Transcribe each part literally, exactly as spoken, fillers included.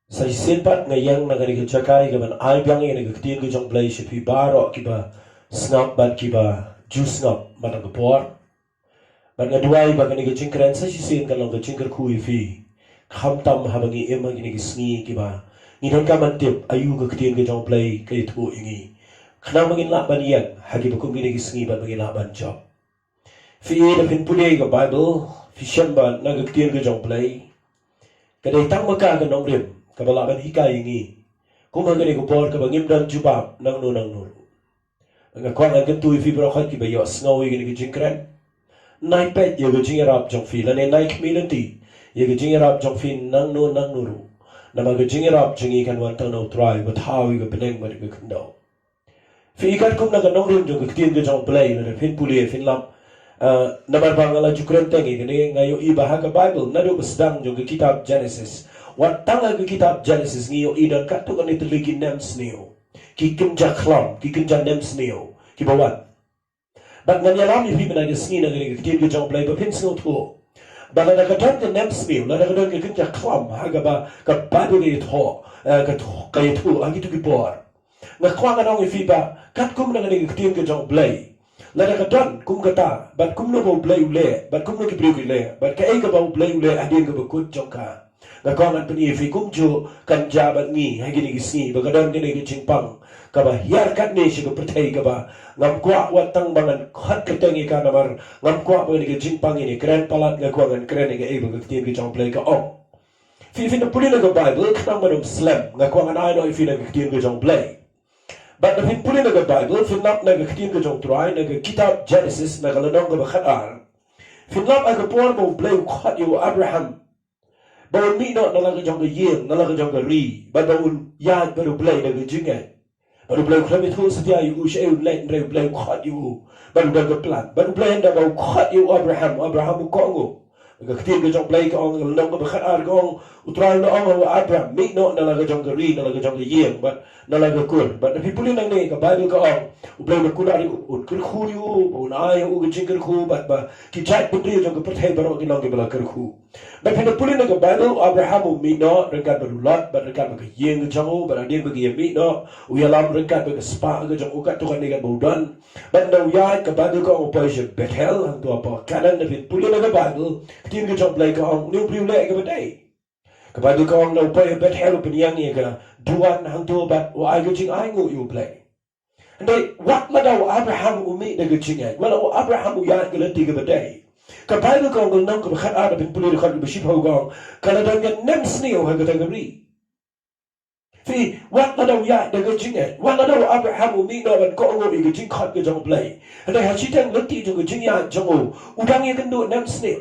Sa shisien pat nga ïeng na kane ka jaka ïa kaban ai biang ïa kane ka ktien ka jong U Blei sha phi baroh kiba sngap bad kiba ju sngap man la ka por. Bad nga duwai ba kane ka jingkren sa shisien kan long ka jingkyrkhu ïa phi, khamtam haba ngi im ha kine ki sngi kiba ngi donkam ban tip aïu ka ktien ka jong U Blei ka ïathuh ïa ngi, khnang ba ngin lah ban ïeng ha kiba kum kine ki sngi bad ba ngin lah ban jop. Phi i, da phin pule ïa ka Baibl, phi shem ba na ka ktien ka jong U Blei ka dei tang ma ka ka nongrim kaba lah ban hikai ïa ngi, kum ha kane ka por kaba ngim don jubab nangno nangno ruh. Nga kwah ngan kyntu ïa phi baroh kiba ïohsngew ïa kane ka jingkren, nai peit ïa ka jingïarap jong phi lane nai khmih lynti ïa ka jingïarap jong phi nangno nangno ruh. Namar ka jingïarap jong ngi kan wan tang na U Trai uba thaw ïa ka bneng bad ka khyndew. Phi i, katkum na ka nongrim jong ka ktien ka jong U Blei, lada phin pule phin lap. Ah, namar ba nga la ju kren teng ïa kane, nga ïohi ba ha ka Baibl naduh ba sdang jong ka kitab Genesis, wat tang ha ka kitab Genesis ngi ïohi don katto katne tylli ki nemsniew, ki kynja khlam, ki kynja nemsniew kiba wan. Bad ngan ïalam ïa phi mynta ka sngi na kane ka ktien ka jong U Blei ba phin sngewthuh ba lada ka don ka nemsniew, lada ka don ka kynja khlam ha kaba ka Baibl ka ïathuh, eh, ka ïathuh ha kito ki por. Nga kwah ngan ong ïa phi ba katkum na kane ka ktien ka jong U Blei, lada ka don kum kata, bad kumno ba U Blei u leh, bad kumno ki briew ki leh, bad kaei kaba U Blei u leh hadien kaba kut jong ka, nga kwah ngan pyni ïa phi kumjuh kan jia bad ngi ha kine ki sngi ba ka don kane ka jingpang kaba hiar katne sha ka pyrthei kaba ngam kwah wat tang ba ngan khot kyrteng ïa ka, namar ngam kwah ba kane ka jingpang ïa ngi kren palat. Nga kwah ngan kren ïa kaei ba ka ktien ka jong U Blei ka ong. Phi, phin da pule na ka Baibl, khnang ban ym slem, nga kwah ngan ai noh ïa phi na ka ktien ka jong U Blei. Bad da phin pule na ka Baibl, phin lap na ka ktien ka jong U Trai na ka kitab Genesis na ka lynnong kaba khatar. Phin lap ha ka por ba U Blei u khot ïa u Abraham ba un mih noh na la ka jong ka ïing, na la ka jong ka ri, bad ba un ïaid bad U Blei da ka jingngeit. Bad U Blei u khlem ïathuh satia ïa u shaei un leit, hynrei U Blei u khot ïa u bad u don ka plan. Bad U Blei ynda ba u khot ïa u Abraham, u Abraham u kohnguh. Ka ktien ka jong U Blei ka ong, ka lynnong kaba khatar ka ong, U Trai u la ong ha u Abraham, mih noh na la ka jong ka ri, na la ka jong ka ïing, bad na la ka kur. Bad da phi pule nangne, ka Baibl ka ong, U Blei u la kular ïa u, un kyrkhu ïa u, ba un ai ïa u ka jingkyrkhu, bad ba ki jaitbynriew jong ka pyrthei baroh kin long kiba la kyrkhu. Bad phin da pule na ka Baibl, u Abraham u mih noh ryngkat bad u Lot, bad ryngkat bad ka ïing ka jong u, bad hadien ba ki ïa mih noh, u ïalam ryngkat bad ka spah ka jong u katto katne katba u don. Bad ynda u ïaid, ka Baibl ka ong u poi sha Bethel, hangto hapoh Kanaan. Da phin pule na ka Baibl, ka ktien ka jong U Blei ka ong, une u briew u leh ïa kaba dei. Ka Baibl ka ong, ynda u poi ha Bethel u pynïeng ïa ka duwan hangto bad u ai ka jingainguh ïa U Blei. Hynrei wat lada u Abraham u mih da ka jingngeit, wat lada u Abraham u ïaid ka lynti kaba dei, ka Baibl ka ong, ka lynnong kaba khatar, da phin pule dkhot kaba shiphew ka ong, ka la don ka nemsniew ha kata ka ri. Phi, wat lada u ïaid da ka jingngeit, wat lada u Abraham u mih noh ban kohnguh ïa ka jingkhot ka jong U Blei, hynrei ha shiteng lynti jong ka jingïaid jong u, u dang ïakynduh nemsniew.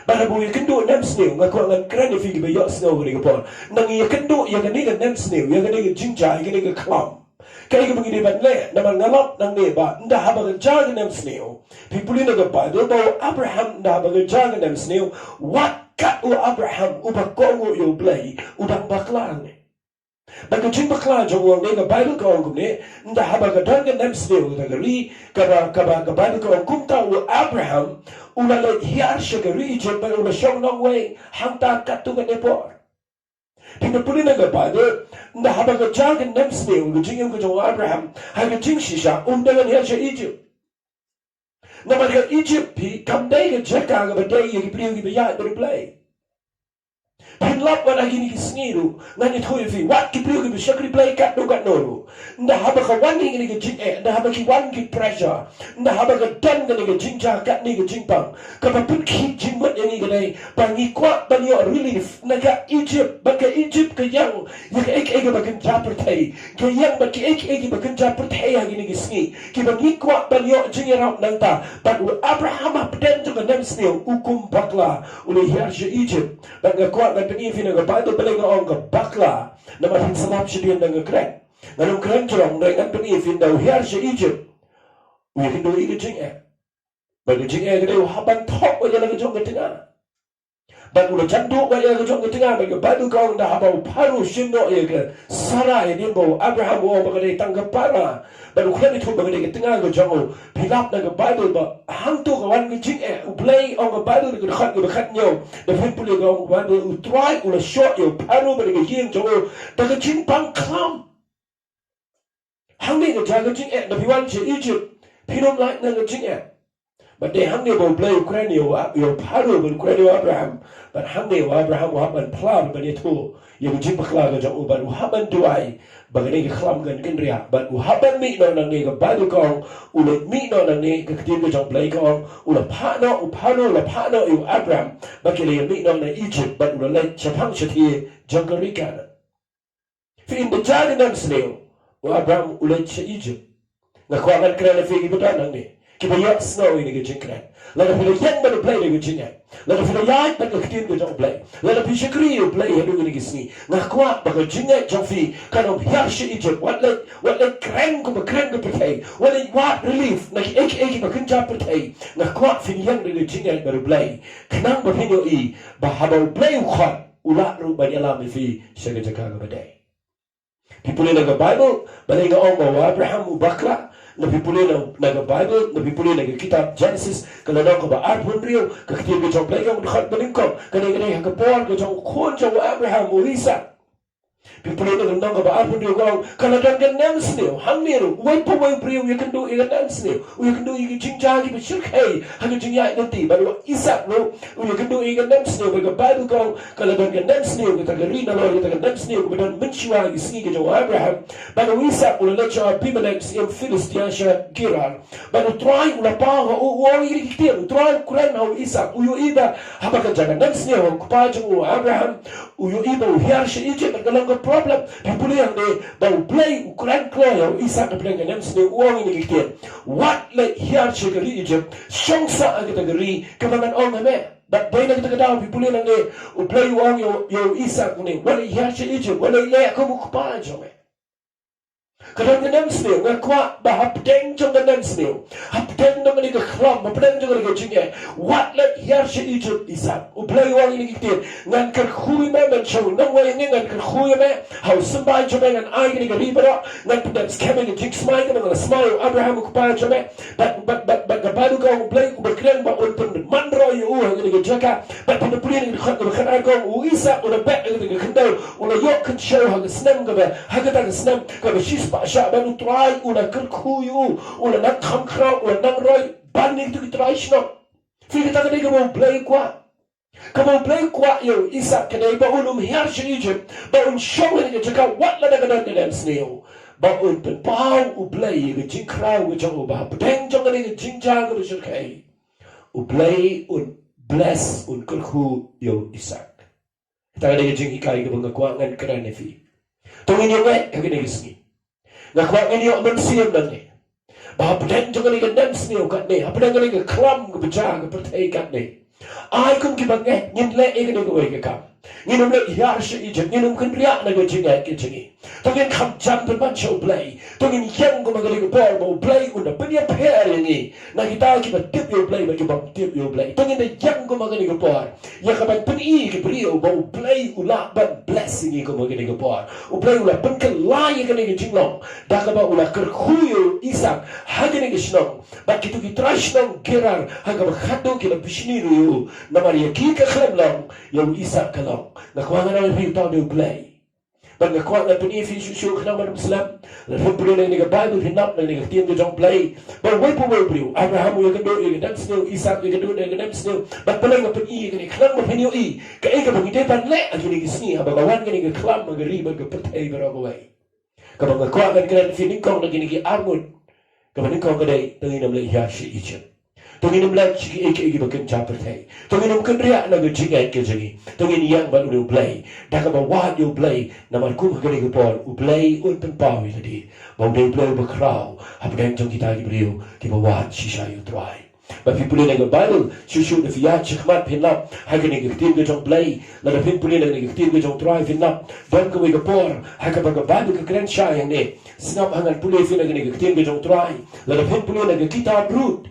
Bad haba u ïakynduh nemsniew, nga kwah ngan kren ïa phi kiba ïohsngew kane ka por. Nang ïakynduh ïa kane ka nemsniew, ïa kane ka jingjia, ïa kane ka khlam, kaei kaba ngi dei ban leh? Namar nga lap nangne ba ynda haba ka jia ka nemsniew, phi pule na ka Baibl ba u Abraham ynda haba ka jia ka nemsniew, wat kat u Abraham uba kohnguh ïa U Blei, u dang bakla hangne. Bad ka jingbakla jong u hangne, ka Baibl ka ong kumne, ynda haba ka don ka nemsniew ha kata ka ri, kaba, kaba, ka Baibl ka ong kumta u Abraham u la leit hiar sha ka ri Ijipt bad u la shong nongwei hangta katto katne por. Phin da pule na ka Baibl, ynda haba ka jia ka nemsniew ha ka jingim ka jong u Abraham, ha ka jingshisha um dei ban hiar sha Ijipt. Namar ka Ijipt, phi, kam dei ka jaka kaba dei ïa ki briew kiba ïaid bad U Blei. Phin lap wat ha kine ki sngi ruh, ngan ïathuh ïa phi, wat ki briew kiba shakri Blei katno katno ruh, ynda haba ka wan ïa kine ki jingeh, ynda haba ki wan ki pressure, ynda haba ka don kane ka jingjia, kane ka jingpang, kaba pynkhih jingmut ïa ngi ka dei ba ngi kwah ban ïoh relief na ka Ijipt, ba ka Ijipt ka ïeng ïa kaei kaei kaba kynja pyrthei, ka ïeng bad kiei kiei kiba kynja pyrthei ha kine ki sngi, kiba ngi kwah ban ïoh jingïarap nangta. Bad u Abraham hapdeng jong ka nemsniew u kum bakla u leit hiar sha Ijipt. Bad nga kwah ngan pyni ïa phi na ka Baibl balei nga ong ka bakla. Namar phin sa lap shadien ynda nga kren. Ngan ym kren jrong, hynrei ngan pyni ïa phi, ynda u hiar sha Ijipt, u ïakynduh ïa ka jingeh. Bad ka jingeh ka dei u hap ban thoh wat ïa la ka jong ka tnga. Bad u la jan duh bad ïa ka jong ka tnga, bad ka Baibl ka ong da haba u Pharaoh shim noh ïa ka Sarai, hadien ba u Abraham u ong ba ka dei tang ka para, bad u khlem ithuh ba ka dei ka tnga ka jong u. Phi lap na ka Baibl ba hangto ka wan ka jingeh. U Blei, ong ka Baibl ka dkhot kaba khathynñiew, da phin pule ka ong ka Baibl, U Trai u la shoh ïa u Pharaoh bad ka ïing jong u da ka jingpang khlam. Hangne ka jaka jingeh, da phi wan sha Egypt, phin ym lait na ka jingeh. Bad dei hangne ba U Blei u kren ïa u Ab-, ïa u Pharaoh, bad u kren ïa u Abraham. Bad hangne u Abraham u hap ban phla bad ban ïathuh ïa ka jingpakla ka jong u, bad u hap ban duwai ba kane ka khlam kan kynriah. Bad u hap ban mih noh nangne, ka Baibl ka ong u la mih noh nangne, ka ktien ka jong U Blei ka ong u la phah noh, u Pharaoh u la phah noh ïa u Abraham, bad ki la ïa mih noh na Egypt, bad u la leit shaphang shathie jong ka ri Kanaan. Phi ïohi ba jan khyndai snem u Abraham u leit sha Egypt. Nga kwah ngan kren ïa phi kiba don hangne, kiba ïohsngew ïa kane ka jingkren. Lada phi la ïeng bad U Blei da ka jingngeit, lada phi la ïaid bad ka ktien ka jong U Blei, lada phi shakri ïa U Blei haduh kine ki sngi, nga kwah ba ka jingngeit jong phi kan ym hiar sha Egypt. Wat leit, wat leit kren kumba kren ka pyrthei, wat leit wad relief na kiei kiei kiba kynja pyrthei. Nga kwah phin ïeng da ka jingngeit bad U Blei, khnang ba phin ïohi ba haba U Blei u khot, u lah ruh ban ïalam ïa phi sha ka jaka kaba dei. Phi pule na ka Baibl, balei nga ong ba u Abraham u bakla? Lada phi pule na, na ka Baibl, lada phi pule na ka kitab Genesis, ka lynnong kaba arphew hynriew, ka ktien ka jong U Blei ka ong, dkhot ba nyngkong, kane ka dei ha ka por ka jong u khun jong u Abraham, u Isaak. Phi pule na ka lynnong kaba arphew hynriew ka ong, ka la don ka nemsniew. Hangne ruh, uwei pa uwei u briew u ïakynduh ïa ka nemsniew, u ïakynduh ïa ki jingjia kiba shyrkhei ha ka jingïaid lynti. Bad u Isaak ruh u ïakynduh ïa ka nemsniew, bad ka Baibl ka ong, ka la don ka nemsniew, kata ka ri Nalor, kata ka nemsniew kaba don mynshuwa ki sngi ka jong u Abraham. Bad u Isaak u la leit sha u Abimelek, syiem Philistia, sha Gerar. Bad U Trai u la paw ha u, u ong ïa kine ki ktien. U Trai u kren ha u Isaak, u ïohi ba haba ka jaka nemsniew ha u kpa jong u Abraham, u ïohi ba u hiar sha Egypt, bad ka long ka problem. Phi pule hangne ba U Blei u kren kloi ha u Isaak hapdeng ka nemsniew, u ong ïa kine ki ktien: Wat leit hiar sha ka ri Egypt, shong sah ha kata ka ri kaba ngan ong ha me. Bad dei na kata ka daw, phi pule nangne, U Blei u ong ïa u, ïa u Isaak hangne, wat leit hiar sha Egypt, wat leit leh kum u kpa jong me. Ka don ka nemsniew, nga kwah ba hapdeng jong ka nemsniew, hapdeng jong kane ka khlam, hapdeng jong kane ka jingeh, wat leit hiar sha Egypt, Isaak. U Blei u ong ïa kine ki ktien: Ngan kyrkhu ïa me, men sha u nongwei ïa ngi, ngan kyrkhu ïa me ha u symbai jong me, ngan ai kane ka ri baroh, ngan pyndep skhem ïa ka jingsmai kaba nga la smai ïa u Abraham u kpa jong me. Bad, bad, bad, bad ka Baibl ka ong U Blei uba kren ba un pynman roi ïa u ha kane ka jaka. Bad phin pule na ka dkhot kaba khatar ka ong, u Isaak u la beh ha kata ka khyndew, u la ïoh kynshew ha ka snem kaba, ha kata ka snem kaba shispah shah, bad U Trai u la kyrkhu ïa u, u la nang kham khraw, u la nang roi ban ïa kitu ki trai shnong. Phi, kata ka dei kaba U Blei u kwah. Kaba U Blei u kwah ïa u Isaak ka dei ba un ym hiar sha Egypt, ba un shong ha kane ka jaka wat lada ka don ka nemsniew, ba un pynpaw U Blei ïa ka jingkhraw ka jong u, ba hapdeng jong kane ka jingjia kaba shyrkhei, U Blei un bless, un kyrkhu ïa u Isaak. Kata ka dei ka jinghikai kaba nga kwah ngan kren ïa phi. To ngin ïeng ha kane ka sngi. Nga kwah ngin ïoh mynsiem nangne, ba hapdeng jong kane ka nemsniew katne, hapdeng kane ka khlam kaba jia ha ka pyrthei katne, ai kum kiba ngeit ngin leh ïa kane kawei ka kam. Ngin ym leit hiar sha Egypt, ngin ym kynriah na ka jingngeit ka jong ngi. To ngin kham jan pynban sha U Blei. To ngin ïeng kum ha kane ka por ba U Blei un da pynïapher ïa ngi na kita kiba tip ïa U Blei bad kiba ym tip ïa U Blei. To ngin da ïeng kum ha kane ka por ïa ka ban pyni ïa ki briew ba U Blei u lah ban bless ïa ngi kum ha kane ka por. U Blei u la pynkylla ïa kane ka jinglong da kaba u la kyrkhu ïa u Isaak ha kane ka shnong. Bad kitu ki trai shnong Gerar ha kaba khadduh ki la bishni ruh ïa u. Namar ïa ki ka khlem long, ïa u Isaak ka long. Nga kwah ngan ong ïa phi, uta u dei U Blei. Bad nga kwah ngan pyni ïa phi shuh shuh khnang ban ym slem. Lada phin pule na kane ka Baibl, phin nap na kane ka ktien ka jong U Blei ba uwei pa uwei u briew, Abraham u ïakynduh ïa ka nemsniew, Isaak u ïakynduh ïa ka nemsniew. Bad balei nga pyni ïa kane? Khnang ba phin ïohi kaei kaba ngi dei ban leh ha kine ki sngi haba ka wan kane ka khlam ha ka ri bad ka pyrthei baroh kawei. Kaba nga kwah ngan kren ïa phi nyngkong na kine ki arngut. Kaba nyngkong ka dei, to ngin ym leit hiar sha Egypt. To ngin ym leit sha kiei kiei kiba kynja pyrthei. To ngin ym kynriah na ka jingngeit ka jong ngi. To ngin ïeng bad U Blei da kaba wad ïa U Blei, namar kum ha kane ka por U Blei un pynpaw ïa lade ba U dei U Blei uba khraw hapdeng jong kita ki briew kiba wad shisha ïa U Trai. Ba phi pule na ka Baibl, shuh shuh da phi ïaid shakhmat phin nap ha kane ka ktien ka jong U Blei. Lada phin pule na kane ka ktien ka jong U Trai phin nap, don kawei ka por ha kaba ka Baibl ka kren shai hangne. Sngap ha ngan pule ïa phi na kane ka ktien ka jong U Trai. Lada phin pule na ka kitab Ruth,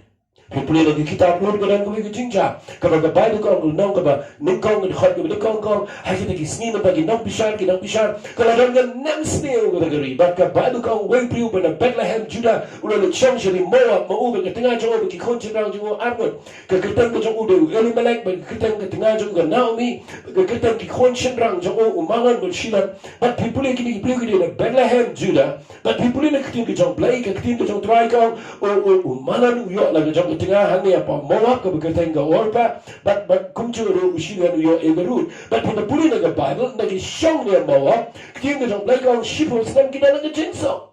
Phi pule na ka kitab Ruth ka don kawei ka jingjia kaba ka Baibl ka ong, nong kaba nyngkong, ka dkhot kaba nyngkong ka ong, ha kita ki sngi mynta ki nongbishar, ki nongbishar, ka la don ka nemsniew kata ka ri. Bad ka Baibl ka ong, uwei u briew uba na Bethlehem Judah u la leit shong sha ri Moab, ma u bad ka tnga jong u bad ki khun shynrang jong u arngut. Ka kyrteng ka jong u dei u Elimelek, bad ka kyrteng ka tnga jong u ka Naomi, bad ka kyrteng ki khun shynrang jong u u Mahlon bad u Chilion. Bad phi pule, kine ki briew ki dei na Bethlehem Judah. Bad phi pule na ka ktien ka jong U Blei, ka ktien ka jong U Trai ka ong, u, u, u Mahlon u ïoh la ka jong ka tnga hangne hapoh Moab kaba kyrteng ka Orpah. Bad, bad kumjuh ruh u Chilion u ïoh ïa ka Ruth. Bad phi pule na ka Baibl, na ki shong ne Moab, ka ktien ka jong U Blei ka ong shiphew snem ki don la ka jingsuk.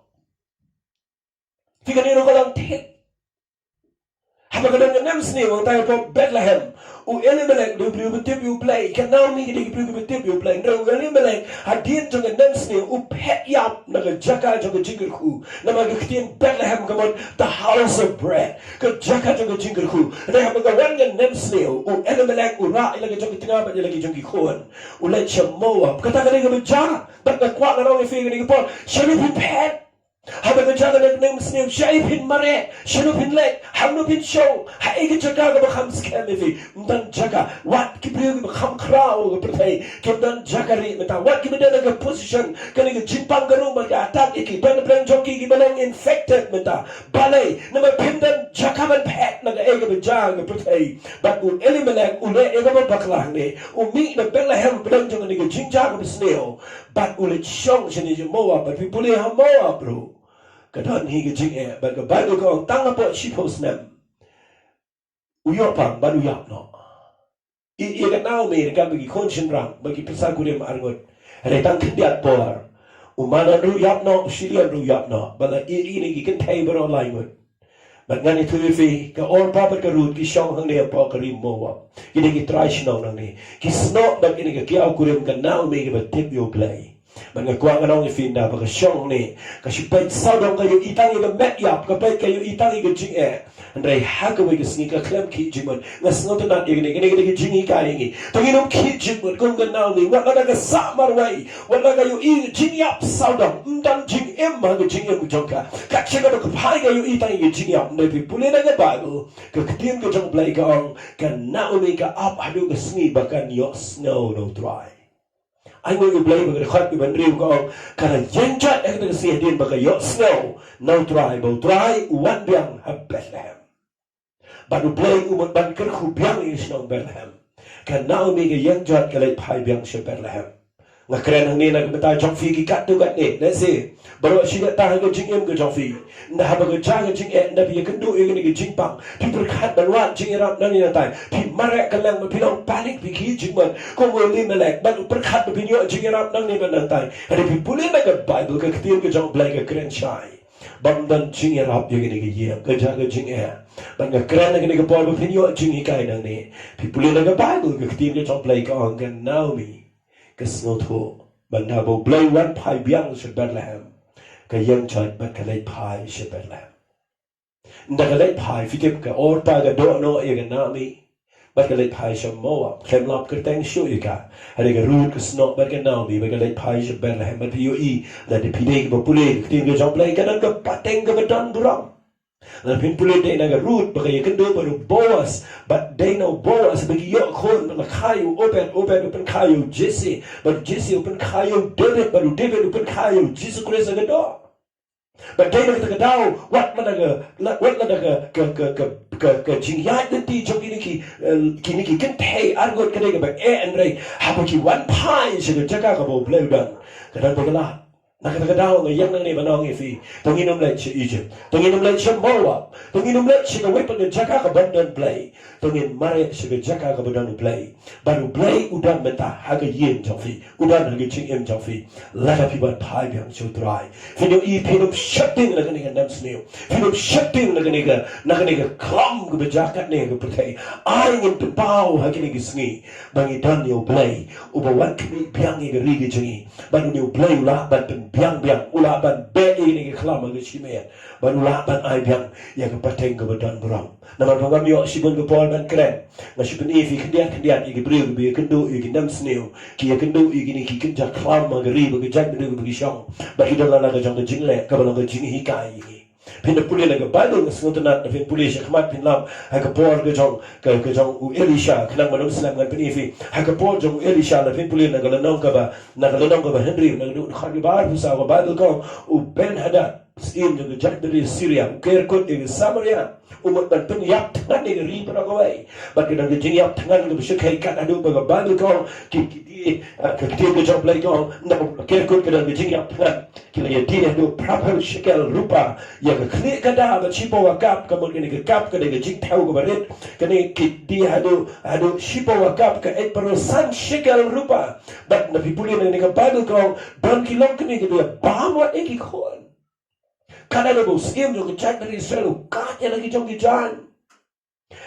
Te kane ruh ka long thik. Haba ka don ka nemsniew hangtai hapoh Bethlehem, u Elimelek u dei u briew uba tip ïa U Blei, ka Naomi ka dei ka briew kaba tip ïa U Blei. Hynrei u Elimelek, hadien jong ka nemsniew, u phet ïap na ka jaka jong ka jingkyrkhu. Namar ka ktien Bethlehem ka mut the house of bread, ka jaka jong ka jingkyrkhu. Hynrei haba ka wan ka nemsniew, u Elimelek u rah ïa la ka jong ka tnga bad ïa la ka jong ki khun, u leit sha Moab. Kata ka dei kaba jia. Bad nga kwah ngan ong ïa phi kane ka por, shano phin phet? Haba ka jia ka nemsniew, shaei phin mareh? Shano phin leit? Hangno phin shong? Ha ei ka jaka kaba kham skhem ïa phi? Ym don jaka. Wat ki briew kiba kham khraw ha ka pyrthei kim don jaka rieh mynta. Wat kiba don ha ka position, kane ka jingpang ka rung bad ka attack ïa ki, don na pdeng jong ki kiba long infected mynta. Balei? Namar phim don jaka ban phet na kaei kaba jia ha ka pyrthei. Bad u Elimelek u leh ïa kaba bakla hangne, u mih na Bethlehem, pdeng jong kane ka jingjia kaba sniew. Bad u leit shong shane sha Moab, bad phi pule ha Moab ruh ka don hi ka jingeh, bad ka Baibl ka ong tang hapoh shiphew snem u ïoh pang bad u ïap noh. Ïa, ïa ka Naomi ryngkat bad ki khun shynrang bad ki pyrsa kurim arngut. Hynrei tang khyndiat por u Mahlon ruh u ïap noh, u Chilion ruh u ïap noh, bad la ïa kine ki kynthei baroh lai ngut. Bad ngan ïathuh ïa phi, ka Orpah bad ka Ruth ki shong hangne hapoh ka ri Moab. Ki dei ki trai shnong nangne. Ki snoh bad kine ki kiaw kurim ka Naomi kaba tip ïa U Blei. Bad nga kwah ngan ong ïa phi, ynda ba ka shong hangne, ka shu peit sawdong, ka ïohi tang ïa ka met ïap, ka peit ka ïohi tang ïa ka jingeh. Hynrei ha kawei ka sngi ka khlem khih jingmut. Nga sngewtynnat ïa kane, kane ka dei ka jinghikai ïa ngi. To ngin ym khih jingmut kum ka Naomi, wat lada ka sah marwei, wat lada ka ïohi ka jingïap sawdong, ym don jingim ha ka jingim jong ka. Kat shaba ka phai ka ïohi tang ïa ka jingïap. Hynrei phi pule na ka Baibl, ka ktien ka jong U Blei ka ong, ka Naomi ka ap haduh ka sngi ba kan ïohsngew na U Trai. Ai nguh ïa U Blei ba ka dkhot kaba hynriew ka ong, ka la ïeng jot ha kata ka sngi hadien ba ka ïohsngew na U Trai ba U Trai u wan biang ha Bethlehem. Bad U Blei u mut ban kyrkhu biang ïa ka shnong Bethlehem. Ka Naomi ka ïeng jot, ka leit phai biang sha Bethlehem. Nga kren hangne na ka bynta jong phi ki katto katne, lehse baroh shi katta ha ka jingim ka jong phi, ynda haba ka jia ka jingeh, ynda phi ïakynduh ïa kane ka jingpang, phi pyrkhat ban wad jingïarap nangne nangtai, phi mareh kylleng bad phi long panic, phi khih jingmut kum u Elimelek, bad pyrkhat ba phin ïoh jingïarap nangne bad nangtai. Hynrei phi pule na ka Baibl, ka ktien ka jong U Blei ka kren shai ba ym don jingïarap ïa kane ka ïing, ka jia ka jingeh. Bad nga kren ha kane ka por ba phin ïoh jinghikai nangne. Phi pule na ka Baibl, ka ktien ka jong U Blei ka ong, ka Naomi ka sngewthuh ba ynda ba U Blei u wan phai biang sha Bethlehem, ka ïeng jot bad ka leit phai sha Bethlehem. Ynda ka leit phai, phi tip, ka Orpah ka doh noh ïa ka Naomi bad ka leit phai sha Moab, khlem lap kyrteng shuh ïa ka. Hynrei ka Ruth ka snoh bad ka Naomi bad ka leit phai sha Bethlehem. Bad phi ïohi, lada phi dei kiba pule ka ktien ka jong U Blei, ka don ka pateng kaba don burom. Lada phin pule, dei na ka Ruth ba ka ïakynduh bad u Boaz, bad dei na u Boaz ba ki ïoh khun, bad la kha ïa u Obed, Obed u pynkha ïa u Jesse, bad u Jesse u pynkha ïa u David, bad u David u pynkha ïa u Jisu Khrist ha ka doh. Bad dei na kata ka daw, wat lada ka, la, wat lada ka, ka, ka, ka, ka, ka jingïaid lynti jong kine ki, eh, kine ki kynthei arngut ka dei kaba eh, hynrei haba ki wan phai sha ka jaka kaba U Blei u don, ka don ba ka lad. Na kata ka daw nga ïeng nangne ban ong ïa phi, to ngin ym leit sha Egypt, to ngin ym leit sha Moab, to ngin ym leit sha kawei pat ka jaka kaban don Blei. To ngin mareh sha ka jaka kaba don U Blei. Bad U Blei u don mynta ha ka ïing jong phi, u don ha ka jingim jong phi. Lada phi wan phai biang sha U Trai, phin ïohi phin ym sheptieng na kane ka nemsniew, phin ym sheptieng na kane ka, na kane ka khlam kaba jia katne ha ka pyrthei. Ai ngin pynpaw ha kine ki sngi ba ngi don ïa U Blei uba wan khmih biang ïa ka ri ka jong ngi. Bad une U Blei u lah ban pynbiang biang, u lah ban beh ïa kine ki khlam ha ka shimet, bad u lah ban ai biang ïa ka pateng kaba don burom. Namar ba ngam ïoh shibun ka por ban kren, nga shu pyni ïa phi khyndiat khyndiat ïa ki briew kiba ïakynduh ïa ki nemsniew, ki ïakynduh ïa kine ki kynja khlam ha ka ri bad ka jaitbynriew kaba ki shong. Bad ki don la na ka jong ka jingleh kaba long ka jinghikai ïa ngi. Phin da pule na ka Baibl, nga sngewtynnat, da phin pule shakhmat phin lap ha ka por ka jong, ka, ka jong u Elisha, khnang ban ym slem ngan pyni ïa phi. Ha ka por jong u Elisha, da phin pule na ka lynnong kaba, na ka lynnong kaba hynriew, na ka dkhot kaba arphew saw ka Baibl ka ong, u Ben-hadad, syiem jong ka jaitbynriew Syria, u ker kut ïa ka Samaria, u mut ban pynïap thngan ïa ka ri baroh kawei. Bad ka don ka jingïap thngan kaba shyrkhei kat haduh ba ka Baibl ka ong, ki, ki die, ah, ka ktien ka jong U Blei ka ong, na ka ker kut ka don ka jingïap thngan. Ki la ïadie haduh phraphew shekel rupa ïa ka khlieh ka da bad shiphew kap, ka mut kane ka kap ka dei ka jingthew kaba rit. Kane ki die haduh, haduh shiphew kap, ka eit baroh san shekel rupa. Bad na phi pule na kane ka Baibl ka ong, don ki longkmie kiba ïa bam wat ïa ki khun. Kat haduh ba u syiem jong ka jaitbynriew Israel u kat ïa la ki jong ki jaiñ.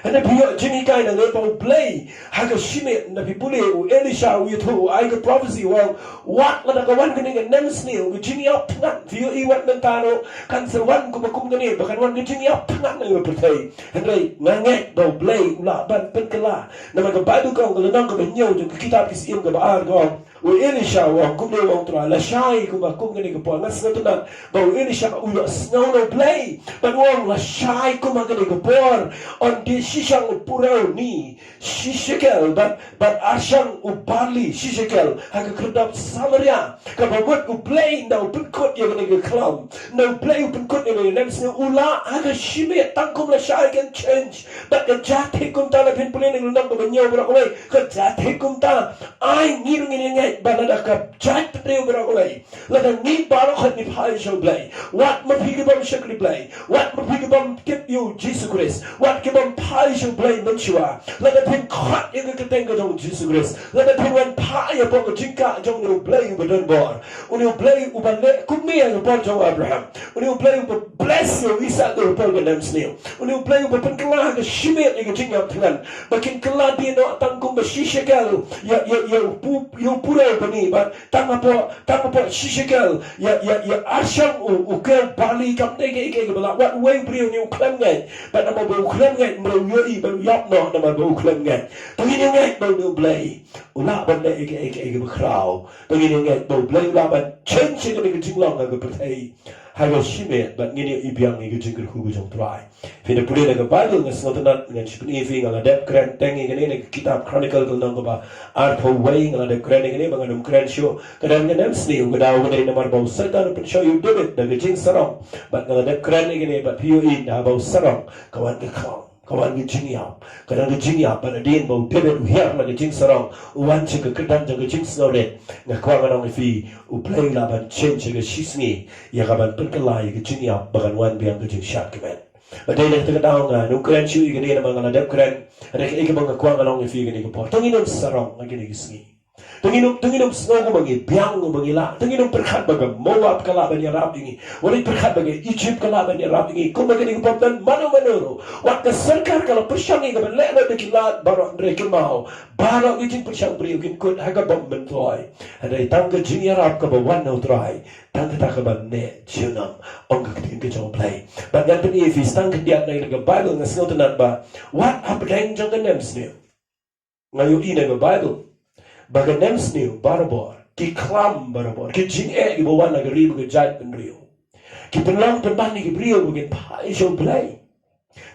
Hynrei phi ïoh jinghikai na ngi ba U Blei ha ka shimet, na phi pule, u Elisha u ïathuh, u ai ka prophecy, u ong, wat lada ka wan kane ka nemsniew, ka jingïap thngan, phi ïohi wat mynta ruh kan sa wan kum, kum kane, ba kan wan ka jingïap thngan na ka pyrthei. Hynrei nga ngeit ba U Blei u lah ban pynkylla. Namar ka Baibl ka ong, ka lynnong kaba hynñiew jong ka kitab Ki Syiem kaba ar ka ong, u Elisha u ong, kumne u ong Trai, lashai kumba kum kane ka por. Nga sngewtynnat ba u Elisha u ïohsngew na U Blei, bad u ong, lashai kumba kane ka por, yn die shisha u purew ni shi shekel, bad, bad arshang u barli shi shekel ha ka khyrdop Samaria. Kaba mut U Blei ynda u pynkut ïa kane ka khlam, ynda U Blei u pynkut ïa kane ka nemsniew, u lah ha ka shimet, tang kum lashai kan change. Bad ka jingthik kumta, la phin pule na ka lynnong kaba hynñiew baroh kawei, ka jingthik kumta, ai ngi ruh ngin ïa ngeit ba lada ka jaitbynriew baroh kawei, lada ngi baroh khoit ngi phai sha U Blei, wat ma phi ki bym shakri Blei, wat ma phi ki bym tip ïa U Jisu Khrist, wat ki bym phai sha U Blei mynshuwa, lada phin khot ïa ka kyrteng ka jong U Jisu Khrist, lada phin wan phai hapoh ka jingkah jong une U Blei uba don bor, une U Blei uba leh kumne ha ka por jong u Abraham, une U Blei uba bless ïa u Isaak ha ka por ka nemsniew, une U Blei uba pynkylla ha ka shimet ïa ka jingïap thngan, ba kin kylla die noh tang kumba shi shekel ïa, ïa, ïa u pu-, ïa u purew bani, bad tang hapoh, tang hapoh shi shekel ïa, ïa, ïa arshang u, u kew barli, kam dei kaei kaei kaba lah. Wat uwei u briew une u khlem ngeit, bad namar ba u khlem ngeit, u briew u ïohi bad u ïap noh namar ba u khlem ngeit. To ngin ïa ngeit ba une U Blei u lah ban leh kaei kaei kaba khraw. To ngin ïa ngeit ba U Blei u lah ban change ïa kane ka jinglong ha ka pyrthei ha ka shimet, bad ngin ïohi biang ïa ka jingkyrkhu ka jong U Trai. Phi da pule na ka Baibl, nga sngewtynnat ngan shu pyni ïa phi, nga la dep kren teng ïa kane na ka kitab Chronicle ka lynnong kaba arphew wei, nga la dep kren ïa kane ba ngan ym kren shuh. Ka don ka nemsniew, ka daw ka dei namar ba u Soitan u pynshoi ïa u David da ka jingsarong. Bad nga la dep kren ïa kane, bad phi ïohi, ynda ba u sarong, ka wan ka khlam, ka wan ka jingïap, ka don ka jingïap, bad hadien ba u David u hiar na ka jingsarong, u wan sha ka kyrdan jong ka jingsngewrit. Nga kwah ngan ong ïa phi, U Blei u lah ban change ha ka shisngi ïa ka ban pynkylla ïa ka jingïap ba kan wan biang ka jingshad kmen. Bad dei na kata ka daw ngan ym kren shuh ïa kane namar nga la dep kren. Hynrei kaei kaba nga kwah ngan ong ïa phi kane ka por, to ngin ym sarong ha kine ki sngi. To ngin ym, to ngin ym sngew kumba ngi biang, kumba ngi lah. To ngin ym pyrkhat ba ka Moab ka lah ban ïarap ïa ngi. Wat ym pyrkhat ba ka Egypt ka lah ban ïarap ïa ngi. Kumba kane ka por, ym don mano mano ruh. Wat ka sorkar ka la pyrshang ïa ka ban leh lut da ki lad baroh, hynrei kynmaw, baroh ki jingpyrshang briew kin kut ha ka bym myntoi. Hynrei tang ka jingïarap kaba wan na U Trai, tang kata ka ban neh junom, ong ka ktien ka jong U Blei. Bad ngan pyni ïa phi tang khyndiat na ka Baibl, nga sngewtynnat ba wat hapdeng jong ka nemsniew, nga ïohi na ka Baibl ba ka nemsniew barabor, ki khlam barabor, ki jingeh kiba wan na ka ri bad ka jaitbynriew, ki pynlong pynban ïa ki briew ba kin phai sha U Blei.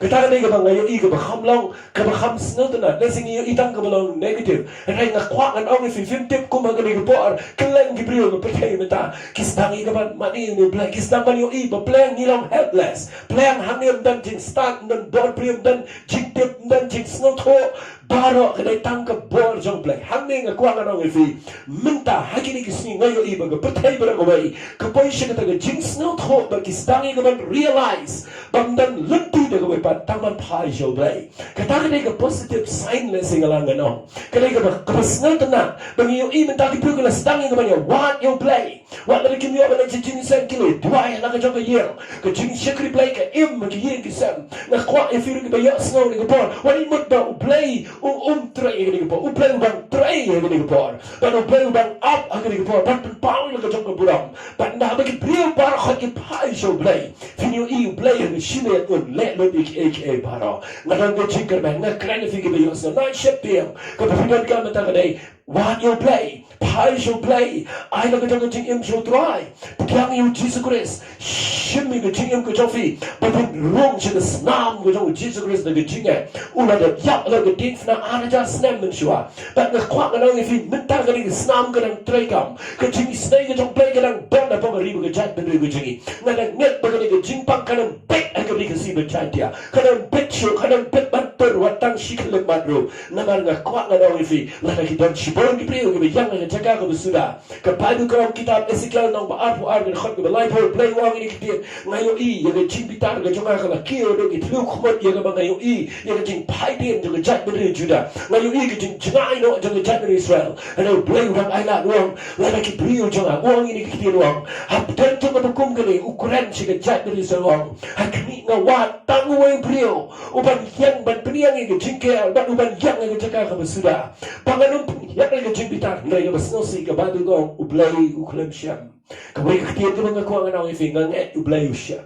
Kata ka dei kaba nga ïohi kaba kham long, kaba kham sngewtynnat. Lehse ngi ïohi tang kaba long negative. Hynrei nga kwah ngan ong ïa phi, phim tip kumba kane ka por, kylleng ki briew ka pyrthei mynta ki sdang ïa ka ban mane ïa U Blei, ki sdang ban ïohi ba pleng ngi long helpless. Pleng hangne ym don jingstad, ym don bor briew, ym don jingtip, ym don jingsngewthuh. Baroh ka dei tang ka bor jong U Blei. Hangne nga kwah ngan ong ïa phi, mynta ha kine ki sngi nga ïohi ba ka pyrthei baroh kawei ka poi sha kata ka jingsngewthuh, ba ki sdang ïa ka ban realize ba ym don lynti da kawei pat tang ban phai sha U Blei. Kata ka dei ka positive sign, lehse nga lah ngan ong. Ka dei kaba, kaba sngewtynnat ba ngi ïohi mynta ki briew ki la sdang ïa ka ban ïawad ïa U Blei. Wat lada kim ïoh ban leit sha jingseng, ki la duwai ha la ka jong ka ïing. Ka jingshakri Blei ka im ha ki ïing ki sem. Nga kwah ïa phi ruh kiba ïohsngew ha kane ka por, wat ym mut ba U Blei u, um trei ha kane ka por. U Blei u dang trei ha kane ka por. Bad U Blei u dang ap ha kane ka por ban pynpaw ïa la jong ka burom. Bad ynda ba ki briew baroh ki phai sha U Blei, phin ïohi U Blei ha ka shimet un leh lut ïa kiei kiei baroh. Nga don ka jingkyrmen, nga kren ïa phi kiba ïohsngew, sheptieng kaba phi donkam mynta ka dei, wad ïa U Blei, phai sha U Blei, ai la ka jong ka jingim sha U Trai, pdiang ïa U Jisu Khrist, shim ïa ka jingim ka jong phi, ba phin rung sha ka snam ka jong U Jisu Khrist na ka jingngeit. U la dep ïap ha ka diengphna ar hajar snem mynshuwa. Bad nga kwah ngan ong ïa phi, mynta kane ka snam ka dang treikam. Ka jingisynei ka jong U Blei ka dang don hapoh ka ri bad ka jaitbynriew ka jong ngi. Nga dang ngeit ba kane ka jingpang kan ym bit ha ka ri Khasi bad Jaiñtia. Kan ym bit shuh, kan ym bit ban tur wat tang shi khyllipmat ruh. Namar nga kwah ngan ong ïa phi, lada ki don shibun ki briew kiba ïeng ha ka jaka kaba suda. Ka Baibl ka ong, kitab Esekiel lynnong ba arphew ar, ka dkhot kaba laiphew, U Blei u ong ïa kane ka ktien, nga ïohi ïa ka jingbitar ka jong nga ka la kiew haduh ki thliew khmut ïa kaba nga ïohi ïa ka jingphaidien jong ka jaitbynriew Judah. Nga ïohi ka jingjngai noh jong ka jaitbynriew Israel. Hynrei U Blei u dang ailad, u ong, lada ki briew jong nga, u ong ïa kane ka ktien, u ong, hapdeng jong kaba kum kane u kren sha ka jaitbynriew Israel, u ong, ha khmih nga wad tang uwei u briew uban ïeng ban pynïeng ïa ka jingker bad uban ïeng ïa ka jaka kaba suda. Ba ngan ym pynhiar ïa ka jingbitar. Hynrei kaba sngewsih, ka Baibl ka ong U Blei u khlem shem. Kawei ka ktien kaba nga kwah ngan ong ïa phi, nga ngeit U Blei u shem.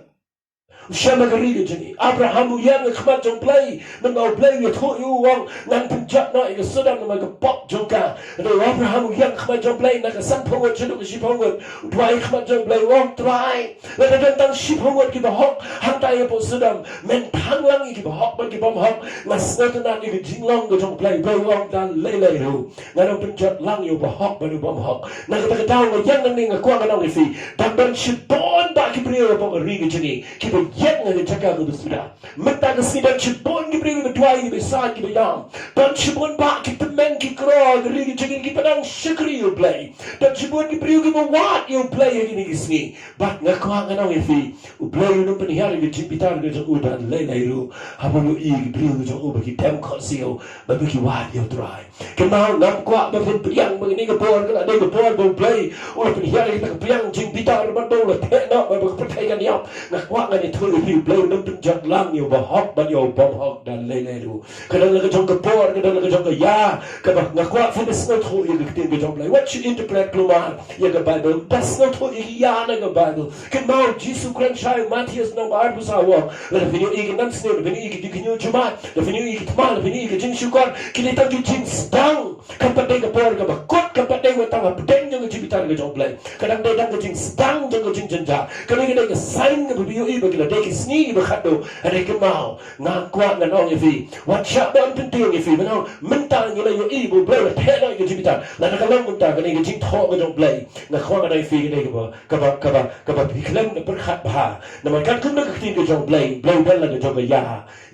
U shem ha ka ri ka jong ngi. Abraham u ïeng ha khmat jong U Blei, namar U Blei u ïathuh ïa u, u ong, ngan pynjot noh ïa ka Sodom namar ka pop jong ka. Hynrei u Abraham u ïeng ha khmat jong U Blei na ka sanphew ngut shaduh ka shiphew ngut. U duwai ha khmat jong U Blei, u ong, Trai, lada don tang shiphew ngut kiba hok hangta hapoh Sodom, men thang lang ïa kiba hok bad ki bymhok. Nga sngewtynnat ïa ka jinglong ka jong U Blei. U Blei u ong, da lei lei ruh ngan ym pynjot lang ïa u bahok bad u bymhok. Na kata ka daw, nga ïeng nangne, nga kwah ngan ong ïa phi, dang don shibun bah ki briew hapoh ka ri ka jong ngi kiba ïeng ha ka jaka kaba suda. Mynta ka sngi don shibun ki briew kiba duwai, kiba ïasaid, kiba ïam. Don shibun bah ki tymmen ki kro ha ka ri ka jong ngi kiba dang shakri ïa U Blei. Don shibun ki briew kiba wad ïa U Blei ha kine ki sngi. Bad nga kwah ngan ong ïa phi, U Blei un ym pynhiar ïa ka jingbitar ka jong u da lei lei ruh haba u ïohi ïa ki briew ka jong u ba ki dem khohsiew bad ba ki wad ïa U Trai. Kynmaw, ngam kwah ba phin pdiang ba kane ka por ka la dei ka por ba U Blei u la pynhiar ïa kata ka pliang jingbitar bad ba u la theh noh bad ba ka pyrthei kan ïap. Nga kwah ngan ïathuh ïa phi, U Blei un ym pynjot lang ïa u bahok bad ïa u bymhok da lei lei ruh. Ka don la ka jong ka por, ka don la ka jong ka ïa, kaba nga kwah phin da sngewthuh ïa ka ktien ka jong U Blei. Wat shu interpret klumar ïa ka Baibl, da sngewthuh ïa ka ïa na ka Baibl. Kynmaw, Jisu kren shai, Mathaios lynnong ba arphew saw u ong, lada phin ïohi ki nang sniew, lada phin ïohi ki jingkhynñiuh jumai, lada phin ïohi ki thma, lada phin ïohi ki jingshukor, ki dei tang ki jingsdang. Kam pat dei ka por kaba kut, kam pat dei wat tang hapdeng jong ka jingbitar ka jong U Blei. Ka dang dei tang ka jingsdang jong ka jingjynjar. Kane ka dei ka sign kaba phi ïohi ba ki la dei ki sngi kiba khatduh. Hynrei kynmaw, nga kwah ngan ong ïa phi, wat shah ban pyntieng ïa phi, ban ong, mynta ngi la ïohi ba U Blei u la theh noh ïa ka jingbitar. Lada ka long kumta, kane ka jingthoh ka jong U Blei, nga kwah ngan ong ïa phi, ka dei kaba, kaba, kaba, kaba phi khlem da pyrkhat bha. Namar katkum ka ktien ka jong U Blei, U Blei u don la ka jong ka ïa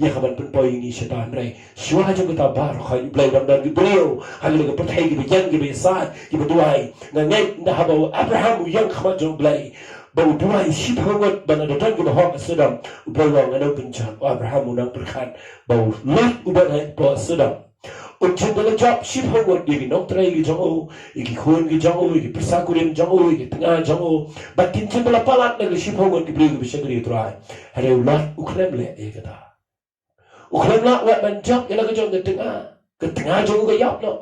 ïa ka ban pynpoi ïa ngi sha ta. Hynrei shuwa jong kata baroh, U Blei u dang don ki briew ha kane ka pyrthei kiba ïeng, kiba ïasaid, kiba duwai. Nga ngeit ynda haba u Abraham u ïeng ha khmat jong U Blei, ba u duwai shiphew ngut ba lada don kiba hok ha Sodom, U Blei u ong ngan ym pynjot. U Abraham u nang pyrkhat ba u Lot u don hapoh Sodom. Un jin da la jop shiphew ngut, ïa ki nongtrei ki jong u, ïa ki khun ki jong u, ïa ki pyrsa kurim jong u, ïa ki tnga jong u. Bad kin jin da la palat na ki shiphew ngut ki briew kiba shakri ïa U Trai. Hynrei u Lot u khlem leh ïa kata. U khlem lah wat ban jop ïa la ka jong ka tnga. Ka tnga jong u ka ïap noh.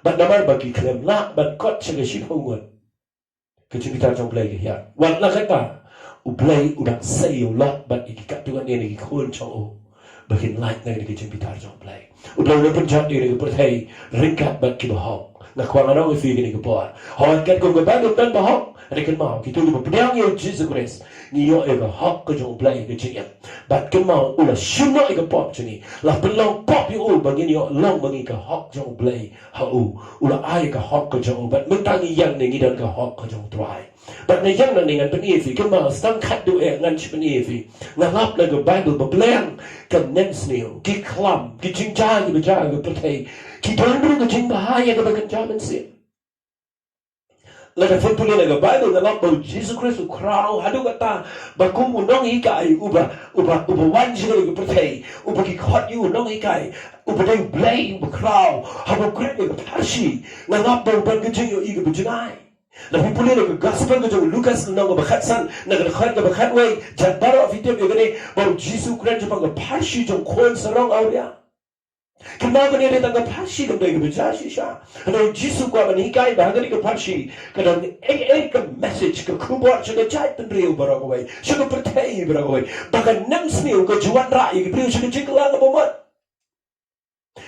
Bad namar ba ki khlem lah ban kot sha ka shiphew ngut, ka jingbitar jong U Blei ka hiar. Wat la kata, U Blei u dang sei ïa u Lot bad ïa ki katto katne na ki khun jong u ba kin lait na ka jingbitar jong U Blei. U Blei u la pynjot ïa ka pyrthei ryngkat bad kiba hok. Nga kwah ngan ong ïa phi kane ka por, hooid, katkum ka Baibl don ba hok. Hynrei kynmaw, kito kiba pdiang ïa U Jisu Khrist, ngi ïoh ïa ka hok ka jong U Blei ka jingim. Bad kynmaw, u la shim noh ïa ka pop jong ngi, la pynlong pop ïa u ba ngin ïoh long ma ngi ka hok jong U Blei ha u. U la ai ka hok ka jong u, bad mynta ngi ïeng ne ngi don ka hok ka jong U Trai. Bad nga ïeng nangne ngan pyni ïa phi, kynmaw, sdang khatduh eh ngan shu pyni ïa phi. Nga lap na ka Baibl ba pleng ka nemsniew, ki khlam, ki jingjia kiba jia ha ka pyrthei, ki don ruh ka jingbha ïa kaba kynja mynsiem. Lada phin pule na ka Baibl, nga lap ba U Jisu Khrist u khraw haduh katta ba kum u nonghikai uba, uba, uba wan sha kane ka pyrthei, uba ki khot ïa u nonghikai, uba dei U Blei uba khraw, haba u kren ïa ka pharshi, nga lap ba u don ka jingïohi kaba jngai. Lada phi pule na ka Gospel ka jong u Lukas lynnong kaba khatsan, na ka dkhot kaba khatwei, jan baroh phi tip ïa kane, ba U Jisu u kren shaphang ka pharshi jong u khun sarong awria. Kynmaw kane dei tang ka pharshi, kam dei kaba jia shisha. Hynrei u Jisu u kwah ban hikai ba ha kane ka pharshi ka don ei ei ka message, ka khubor sha ka jaitbynriew baroh kawei, sha ka pyrthei baroh kawei, ba ka nemsniew ka ju wanrah ïa ki briew sha ka jingkylla kaba mut.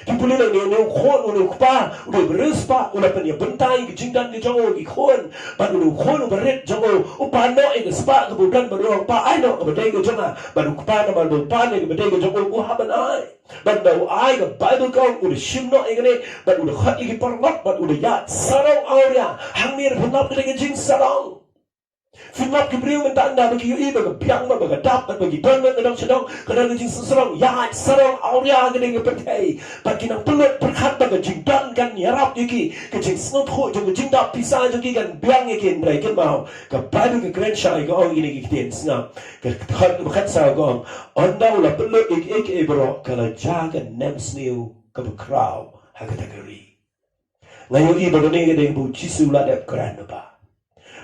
Phi pule nangne, une u khun, une u kpa, une u riewspah u la pynïabynta ïa ka jingdon ka jong u ïa ki khun. Bad une u khun uba rit jong u u pan noh ïa ka spah kaba u don, bad u ong, "Pa, ai noh kaba dei ka jong nga." Bad u kpa, namar ba u pan ïa kaba dei ka jong u, u hap ban ai. Bad haba u ai, ka Baibl ka ong u da shim noh ïa kane, bad u da khot ïa ki paralok bad u da ïaid sarong awria. Hangne phin lap kata ka jingsarong. Phin lap ki briew mynta, ynda ba ki ïohi ba ka biang bad ba ka dap bad ba ki don bad ka dong sha dong, ka don ka jingsarong, ïaid sarong awria ha kane ka pyrthei. Bad ki nang pynlut pyrkhat ba ka jingdon kan ïarap ïa ki, ka jingsngewthuh jong ka jingdap pisa jong ki kan biang ïa ki. Hynrei kynmaw, ka Baibl ka kren shai, ka ong ïa kine ki ktien, sngap. Ka dkhot kaba khatsaw ka ong, ynda u la pynlut ïa kiei kiei baroh, ka la jia ka nemsniew kaba khraw ha kata ka ri. Nga ïohi ba kane ka dei kaba u Jisu u la dep kren ba,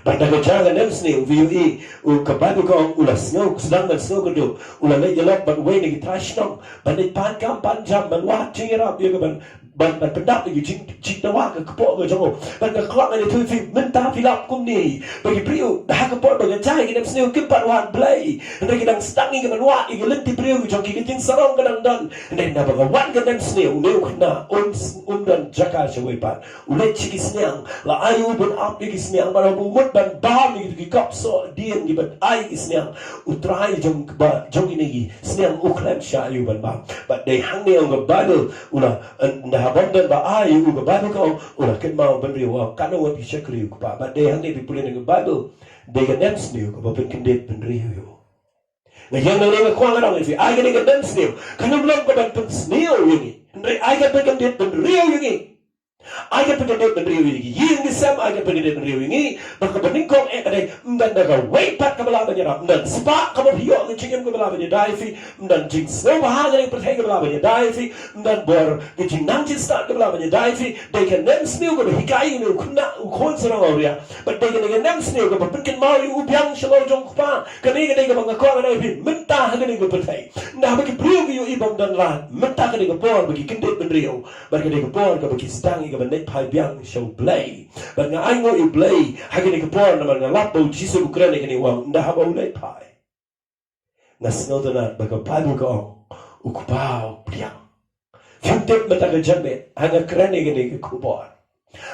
bad da ka jia ka nemsniew, phi ïohi, u, ka Baibl ka ong u la sngew, sdang ban sngew kynduh, u la leit ïalap bad uwei na ki trai shnong, ban leit pan kam pan jam, ban wad jingïarap ïa ka, ban, ban, ban pyndap ïa ki jing, jingdawa, ka kpoh ka jong u. Bad ka khlong kane, ïathuh ïa phi, mynta phi lap kumne ba ki briew da ka por ba ka jia ka nemsniew kim pat wad Blei, hynrei ki dang sdang ïa ka ban wad ïa ka lynti briew ka jong ki, ka jingsarong ka dang don. Hynrei naba ka wan ka nemsniew, une u khynnah um, um don jaka shawei pat. U leit sha ki sniang, la ai u ban ap ïa ki sniang, bad haba u mut ban bam ïa ki kop soh dien kiba ai ki sniang, u trai jong, ba, jong kine ki sniang u khlem shah ïa u ban bam. Bad dei hangne ong ka Baibl, u la, ynda haba ym don ba ai ïa u, ka Baibl ka ong u la kynmaw bynriew, u ong, katno wat ki shakri u kpa. Bad dei hangne, phi pule na ka Baibl, dei ka nemsniew kaba pynkyndit bynriew ïa u. Nga ïeng nangne nga kwah ngan ong ïa phi, ai kane ka nemsniew kan ym long ka ban pynsniew ïa ngi, hynrei ai ka ban pynkyndit bynriew ïa ngi. Ai ka ban pynkyndit bynriew ïa ngi. Ïing ki sem, ai ka ban pynkyndit bynriew ïa ngi. Bad kaba nyngkong eh ka dei, ym don da kawei pat kaba lah ban ïarap. Ym don spah kaba phi ïoh, ka jingim kaba lah ban ïada ïa phi. Ym don jingsngewbha ha kane ka pyrthei kaba lah ban ïada ïa phi. Ym don bor ka jingnang jingstad kaba lah ban ïada ïa phi. Dei ka nemsniew kaba hikai ïa une u khynnah, u khun sarong awria. Bad dei kane ka nemsniew kaba pynkynmaw ïa u biang shalor jong u kpa. Kane ka dei kaba nga kwah ngan ong ïa phi mynta ha kane ka pyrthei. Ynda haba ki briew ki ïohi ba ym don lad, mynta ka dei ka por ba ki kyndit bynriew. Bad ka dei ka por kaba ki sdang ïa ka ban leit phai biang sha U Blei. Bad nga ainguh ïa U Blei ha kane ka por, namar nga lap ba U Jisu u kren ïa kane, u ong, ynda haba u leit phai, nga sngewtynnat ba ka Baibl ka ong, u kpa u pdiang. Phim tip mynta ka janmiet, ha nga kren ïa kane ka khubor.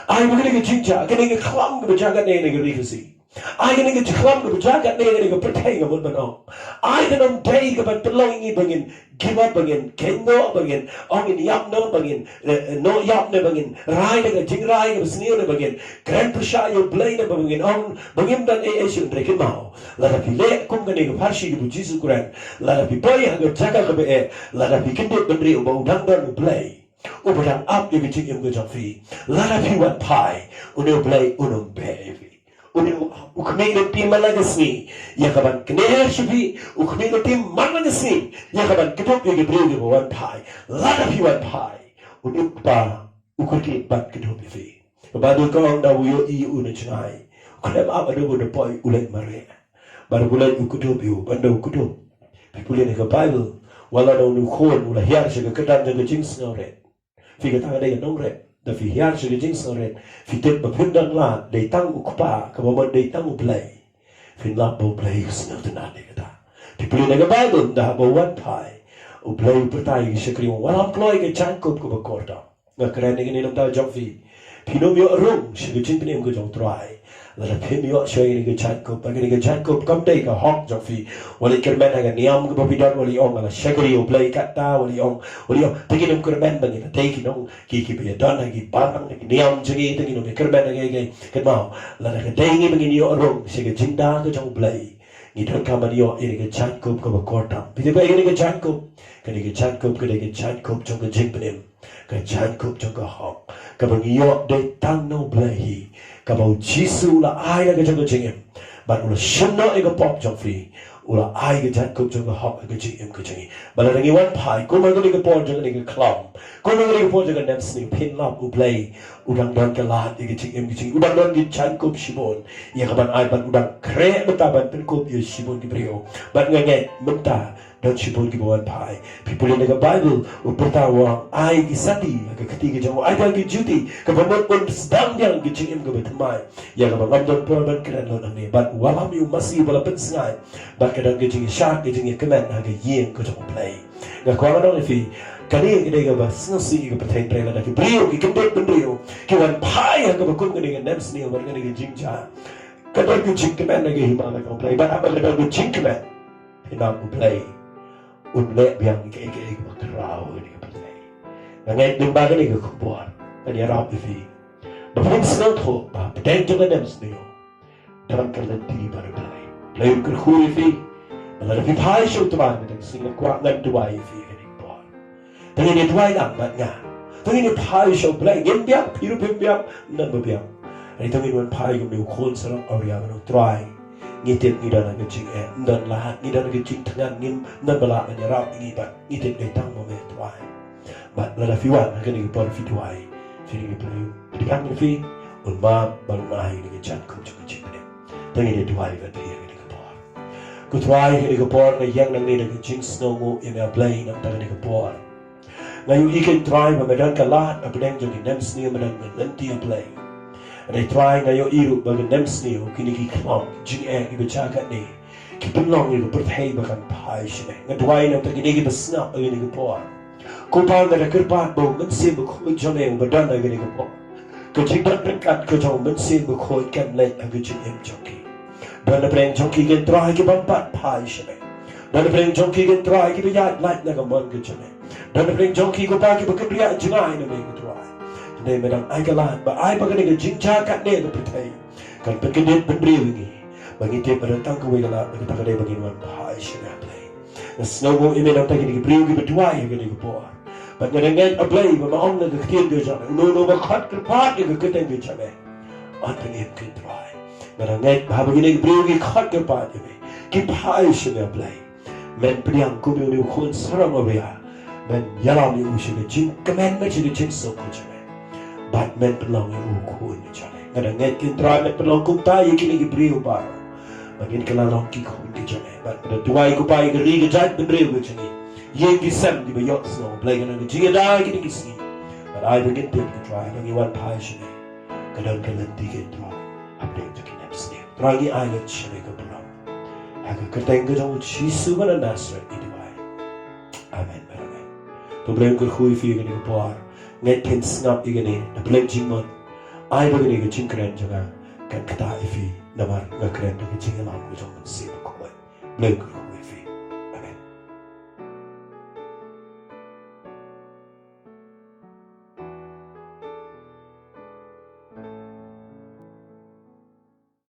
Ai ba kane ka jingjia, kane ka khlam kaba jia katne ha kane ka ri Khasi. Ai kane ka khlam kaba jia katne ha kane ka pyrthei, nga mut ban ong, ai kan ym dei ka ban pynlong ïa ngi ba ngin give up, ba ngin kynnoh, ba ngin ong ngin ïap noh, ba ngin, eh, eh, noh ïap ne ba ngin rai da ka jingrai kaba sniew ne ba ngin kren pyrshah ïa U Blei ne ba ngin ong ba ngim don ei ei shuh. Hynrei kynmaw, lada phi leh kum kane ka pharshi kaba U Jisu u kren, lada phi poi ha ka jaka kaba eh, lada phi kyndit bynriew ba u dang don U Blei uba dang ap ïa ka jingim ka jong phi, lada phi wan phai, une U Blei un ym beh ïa phi. Une u, u khmih lynti man la ka sngi ïa ka ban kner sha phi, u khmih lynti man la ka sngi ïa ka ban kdup ïa ki briew kiba wan phai. Lada phi wan phai, une u kpa u kyrkieh ban kdup ïa phi. Ka Baibl ka ong, ynda u ïohi ïa u na jngai, u khlem ap haduh ba u da poi, u leit mareh. Bad u leit u kdup ïa u, bad ynda u kdup, phi pule na ka Baibl, wat la une u khun u la hiar sha ka kyrdan jong ka jingsngewrit. Phi, kata ka dei ka nongrim. Da phi hiar sha ka jingsngewrit, phi tip ba phim don lad, dei tang u kpa, kaba mut dei tang U Blei. Phin lap ba U Blei u sngewtynnat ïa kata. Phi pule na ka Baibl, ynda haba u wan phai, U Blei u pyrta ïa ki shakri, u ong, wat lam kloi ka jaiñkup kaba kordor. Nga kren ïa kane na ka bynta jong phi. Phin ym ïoh rung sha ka jingpynim ka jong U Trai lada phim ïoh shuwa ïa kane ka jaiñkup. Ba kane ka jaiñkup kam dei ka hok jong phi. Wat leit kyrmen ha ka niam kaba phi don, wat leit ong nga la shakri U Blei katta, wat leit ong, wat leit ong, te kin ym kyrmen ba ngi la dei ki nong, ki, kiba ïadon ha ki balang, ha ki niam jong ngi, te kin ym kyrmen ha ki, ki, kynmaw. Lada ka dei ngi ba ngin ïoh rung sha ka jingda ka jong U Blei, ngi donkam ban ïoh ïa kane ka jaiñkup kaba kordor. Phi tip ïa kane ka jaiñkup? Kane ka jaiñkup ka dei ka jaiñkup jong ka jingpynim, ka jaiñkup jong ka hok, kaba ngi ïoh dei tang na U Blei hi, kaba U Jisu u la ai da ka jong ka jingim, bad u la shim noh ïa ka pop jong phi, u la ai ka jaiñkup jong ka hok ha ka jingim ka jong ngi. Bad lada ngi wan phai, kum ha kane ka por jong kane ka khlam, kum ha kane ka por jong ka nemsniew, phin lap U Blei u dang don ka lad ïa ka jingim ka jong ngi, u dang don ka jaiñkup shibun ïa ka ban ai, bad u dang khreh mynta ban pynkup ïa shibun ki briew. Bad nga ngeit mynta Don shibun kiba wan phai. Phi pule na ka Baibl, u pyrta u ong, ai ki sati ha ka kti ka jong u, ai biang ki juti, kaba mut un sdang biang ki jingim kaba thymmai. Ïa kaba ngam don por ban kren lut hangne, bad u wallam ïa u masi ba la pynsngaid. Bad ka don ka jingïashad, ka jingïakmen ha ka ïing ka jong U Blei. Nga kwah ban ong ïa phi, kane ka dei kaba sngewsih ïa ka pyrthei, hynrei lada ki briew, ki kyndit bynriew, ki wan phai ha kaba kum kane ka nemsniew bad kane ka jingjia, ka don ka jingkmen ha ka hima ka jong U Blei. Bad haba ka don ka jingkmen, phi ong U Blei un leh biang ïa kaei kaei kaba khraw ha kane ka pyrthei. Nga ngeit lyngba kane ka khubor ngan ïarap ïa phi ba phin sngewthuh ba hapdeng jong ka nemsniew don ka lynti bad U Blei. Blei un kyrkhu ïa phi. Lada phi phai sha U Trai mynta ka sngi, nga kwah ngan duwai ïa phi ha kane ka por. To ngin ïa duwai lang bad nga. To ngin ïa phai sha U Blei. Ngim biang, phi ruh phim biang, ym don ba biang. Hynrei to ngin wan phai kum une u khun sarong awria ban ong, Trai, ngi tip ngi don ha ka jingeh, ym don lad, ngi don ha ka jingthngan, ngim don ba lah ban ïarap ïa ngi, bad ngi tip dei tang ma me Trai. Bad lada phi wan ha kane ka por phi duwai, phi ong ïa U Blei, pdiang ïa phi, un map bad un ai ïa ka jingkhuslai jong ka jingpynim. To ngin ïa duwai bad phi ha kane ka por. Ko Trai, ha kane ka por nga ïeng nangne da ka jingsngewnguh ïa me A Blei na ka bynta kane ka por. Nga ïohi ko Trai ba me don ka lad hapdeng jong ki nemsniew, me don ka lynti A Blei. Hynrei Trai, nga ïohi ruh ba ki nemsniew, kine ki khlong, ki jingeh kiba jia katne, ki pynlong ïa ka pyrthei ba kan phai sha me. Nga duwai na ka bynta kine kiba sngap ha kane ka por. Ko Pa, nga da kyrpad ba U Mynsiem Bakhuid jong me uba don ha kane ka por, ka jingdon ryngkat ka jong U Mynsiem Bakhuid kan leit ha ka jingim jong ki. Don napdeng jong ki ko Trai kiba ym pat phai sha me. Don napdeng jong ki ko Trai kiba ïaid lait na ka mon ka jong me. Don napdeng jong ki ko Pa kiba kynriah jngai na me ko Trai. Te me dang ai ka lad ba ai ba kane ka jingjia katne ka pyrthei kan pynkyndit bynriew ïa ngi. Ba ngi tip ba don tang kawei ka lad, ba kata ka dei ba ngin wan phai sha me A Blei. Nga sngewnguh ïa me na ka bynta kine ki briew kiba duwai ha kane ka por. Bad nga da ngeit A Blei ba me ong na ka ktien ka jong me, uno uno ba khot kyrpad ïa ka kyrteng ka jong me, un pynim ko Trai. Nga da ngeit ba haba kine ki briew ki khot kyrpad ïa me, ki phai sha me A Blei, men pdiang kum une u khun sarong awria. Men ïalam ïa u sha ka jingkmen, sha ka jingsuk ka jong me. Bad men pynlong ïa u khun ka jong me. Nga da ngeit ko Trai men pynlong kumta ïa kine ki briew baroh. Bad ngin kylla long ki khun ka jong me. Bad nga da duwai ko Pa ïa ka ri ka jaitbynriew ka jong ngi. Ïing ki sem kiba ïohsngew, Blei, ka don ka jingïada kine ki sngi. Bad ai ba ngin tip ko Trai ba ngi wan phai sha me, ka don ka lynti ko Trai hapdeng jong ki nemsniew. Trai ngi ai lut sha me ka burom. Ha ka kyrteng ka jong U Jisu ba na Nasareth ngi duwai. Amen bad amen. To Blei un kyrkhu ïa phi ha kane ka por. Ngeit phin sngap ïa kane, da pynlong jingmut. Ai ba kane ka jingkren jong nga kan ktah ïa phi, namar nga kren da ka jingïalam ka jong U Mynsiem Bakhuid. Blei un kyrkhu.